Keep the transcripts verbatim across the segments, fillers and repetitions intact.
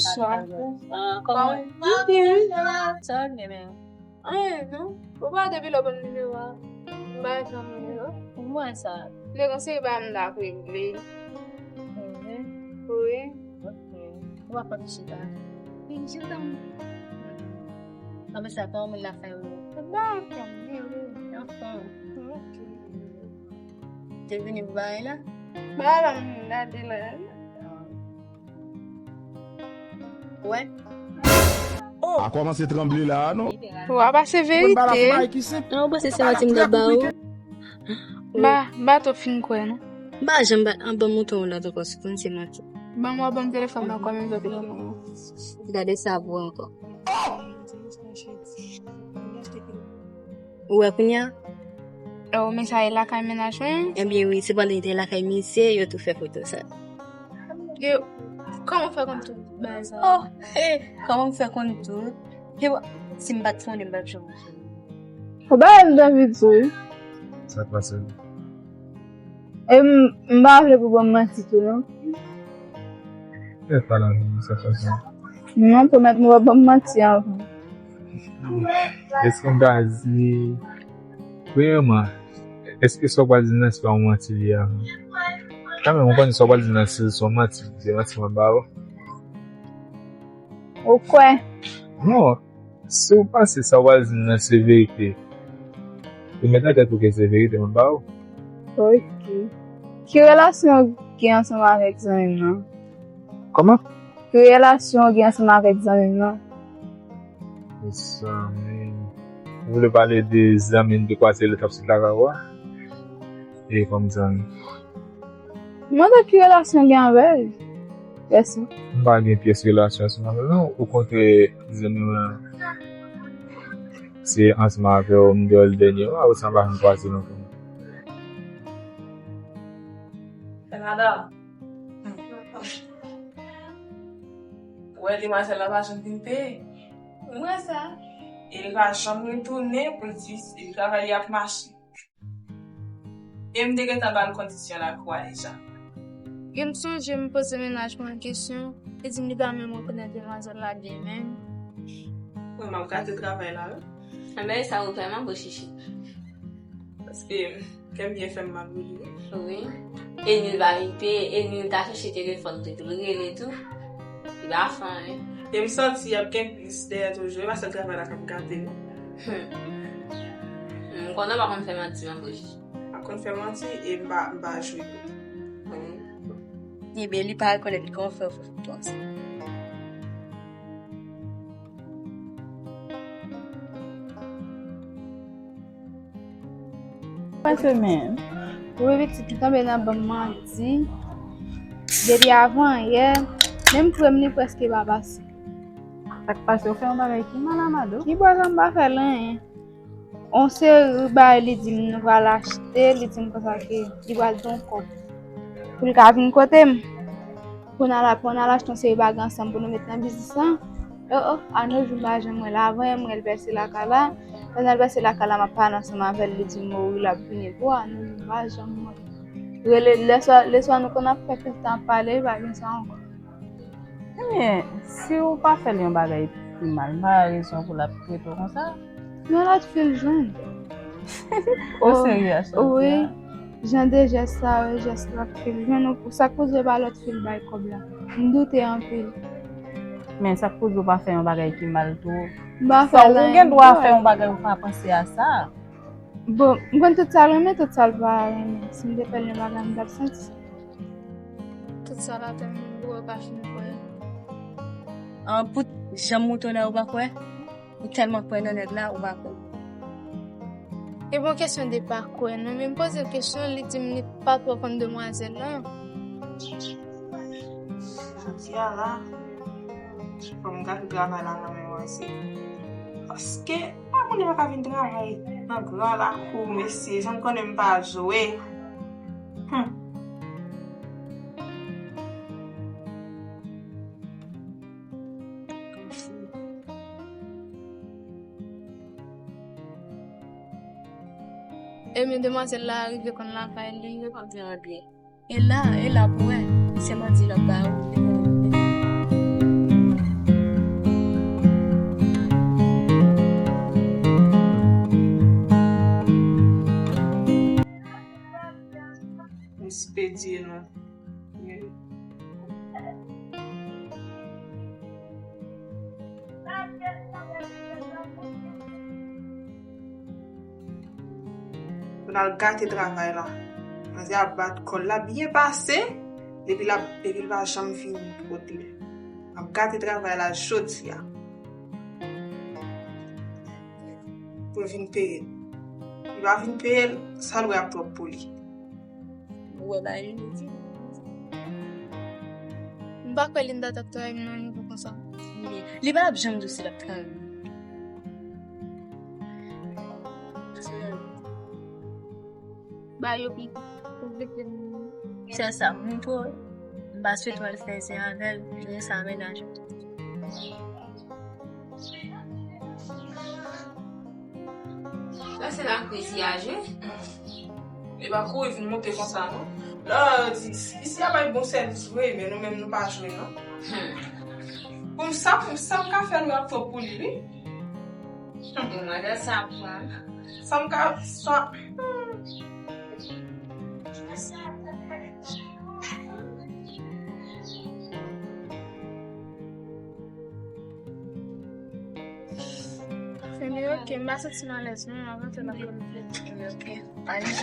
Bonswa. Ah, kòman? Kòman? Sa va byen, men. Anyen, non. Ou pa depi lè w ban m nimewo a. M pa janm nimewo. Mwen sa. Nèg yon seri bagay m t ap regle. Mhm. Wi. Ok. Ou pa konn chita. Vin chita m. Kòman sa, kòman moun lakay ou? Ba anfòm, wi, wi. Anfòm. Ok. Te vini pou bagay la? Bagay la m gade la. Wè. A kòmanse tranble la a, non? Wa pase verite. Mwen ba la fè bagay ki senp. An, ou panse se manti m t ap ba ou? Ba, ba to fin kwè, non? M pa janm ba, an ban m montre w lòt ankò, si konn se manti. Ban m, ban m telefòn nan, kòman m fè telefòn nan? Gade sa pou ankò. Ou wè kounye a? Oh, men sa e lakay mennaj mwen? Ebyen wi, se pandan li te lakay misye, yo tou fè foto sa. Yo, kòman w fè konn tout bagay sa? Oh, hey, kòman m fè konn tout? Yo, si m pa t konnen, m pa t janm. Ou ba m anvi di wi. Sa k pase? E m, m pa vle pou ban m manti tou, non. Fè pa la, sa fè sa. Non, pwomèt mwen w ap ban m manti anvan. Èske m ta di, premyèman, èske sa w pral di nan se pa yon manti li ye a? Kanmenm, ou konnen sa w pral di nan se, se yon manti, se manti mwen ba ou. Ou kwè? Non, si w panse sa w pral di m nan se verite, ou met nan tèt ou ke se verite, mwen ba ou. Ok. Ki relasyon w gen ansanm avèk zanmi m nan? Kòman? Ki relasyon w gen ansanm avèk zanmi m nan? Zanmi. Ou vle pale de zanmi m te kwaze lòt ap sot lakay ou a? E kòm zanmi. Mwen mande ki relasyon w gen avè l, pèsonn. M pa gen pyès relasyon ansanm avè l, non. Okontrè, zanmi m lan, se ansanm avè w m te wè l dènyèman, apre sa m pa janm kwaze l ankò. Fernanda. Ou wè demwazèl la pa janm vin peye. Ou wè sa? E li pa janm retounen pou l di si travay li ap mache. E m te gentan ba l kondisyon lakay ou a deja. Gen m sonje m poze mennaj mwen kesyon, li di m li pa menm rekonèt demwazèl la byen menm. Wi, m ap gate travay la, wi. Anben, e sa ou fè m an bo chichi. Paske kè m byen fè m mal pou li, wi. Wi. E ni l pa vin peye, e ni l ta chèche telefòn tou, tou l rele tou. Li pa fè anyen. E m santi y ap gen plis dèyè toujou, e pa sèl travay la k ap gate, non. Hmm. M konnen w pa konn fè manti, men bouch. Pa konn fè manti, e m pa, m pa jwe tou. Hmm. Ebyen, li pa rekonèt li, kòman w fè w fè konsa? Pase men. Wi, pitit, m tonbe nan ban m manti. Depi avan yè, menm krèm li prèske pa pase. Sa k pase, ou fè yon bagay ki mal a Mado? Ki bò sa m pa fè l anyen? On seri bagay li di m nou pral achte, li di m konsa ke li pral gen yon kòb pou l ka vin kote m. Pou n al, pou n al achte yon seri bagay ansanm pou nou met nan biznis lan. Oh, oh, a no jou m pa janm wè l. Avan yè m wè l pèse lakay la. Pandan l pèse lakay la, m ap pale ansanm avè l, li di m, o wi, l ap vini tou. A no jou m pa janm wè l. Rele, lè swa, lè swa nou konn ap fè tout tan ap pale, pa gen sa ankò. Ebyen, si ou pa fè l yon bagay pi mal, pa rezon pou l ap trete w konsa. Yon lòt fi l jwenn. Ou serye a sa? Wi. Jan de jès sa yo, jès lòt fi l jwenn, ou, sa k poze pa lòt fi l bay kòb la. M doute anpil. Men sa k poze ou pa fè yon bagay ki mal tou. M pa fè l anyen. Ou gen dwa fè yon bagay ou pa panse a sa. Bon, m konn tout sa l renmen, tout sa l pa renmen. Si m te fè l yon bagay, m t ap santi. Tout sa l ap fè m, ou pa fin kwè. An, pou jan m mouton an, ou pa kwè? Ou tèlman kwè nan nèg la, ou pa kwè. E bon kesyon de pa kwè, non, men m poze l kesyon, li di m li pa twò konn demwazèl lan. Jodi a la, fò m gate travay la nan men mwen, se paske pa moun yo pa ka vin travay nan gran lakou, mesye, jan m konnen m pa jwe. Hmm. Ebyen, demwazèl la rive konn lakay li, yo konn byen byen. E la, e la pou wè, se manti l ap ba ou. Dye nou. Pou n al gate travay la. Manzè ap bat kò l la byen pase, epi l ap, epi l pa janm vini kote l. Ap gate travay la jodi a. Pou l vin peye l. Li pa vin peye l, sa l wè ap twòp pou li. Ou wè bagay yo di. M pa kwè Linda t ap travay nan nivo konsa. Li pa t ap janm di w si l ap travay. Ba yo pi konplike. Sèl sa m montre w, m pa swete w al fè zen avè l, zen sa mennaj. Sa se la kwezi a jwe. Li pa kouri vin monte konsa non. La, di, isi a bay bon sèvis vre, men nou menm nou pa jwe non. Pou m sa, pou m sa m ka fè l ap twòp pou li, wi. Bon, madan sa pran. Sa m ka, sa. Ebyen, ok, m pa santi m alèz non, m ap rantre lakay mwen. Ok. Alèz.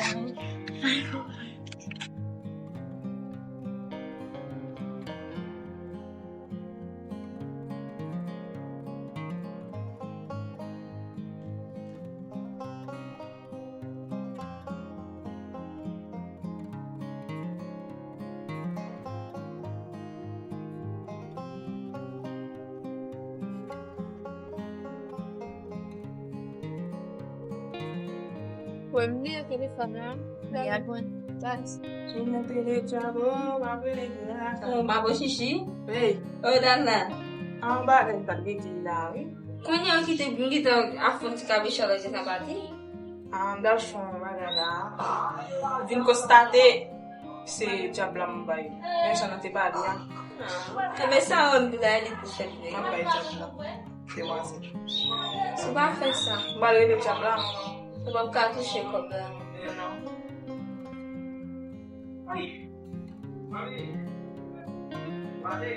Wè, m bliye telefòn nan. Li al pran. Ou pa bon chichi? Hey. Oh, Dana. An bagay sa ki di la, wi. Kounye a kite m kite afon ti kabichon la, se sa pati. An dal fon bagay la. Vin konstate se dyab la m bay. Men jan nou te pale a. Enben sa wè m di la, li pou fèt vre. M ap bay dyab la. Se mwazel. Ou pa fè sa. M pral rele dyab la. Ou p ap ka touche kòb la. Non. Mami. Mami. Mami.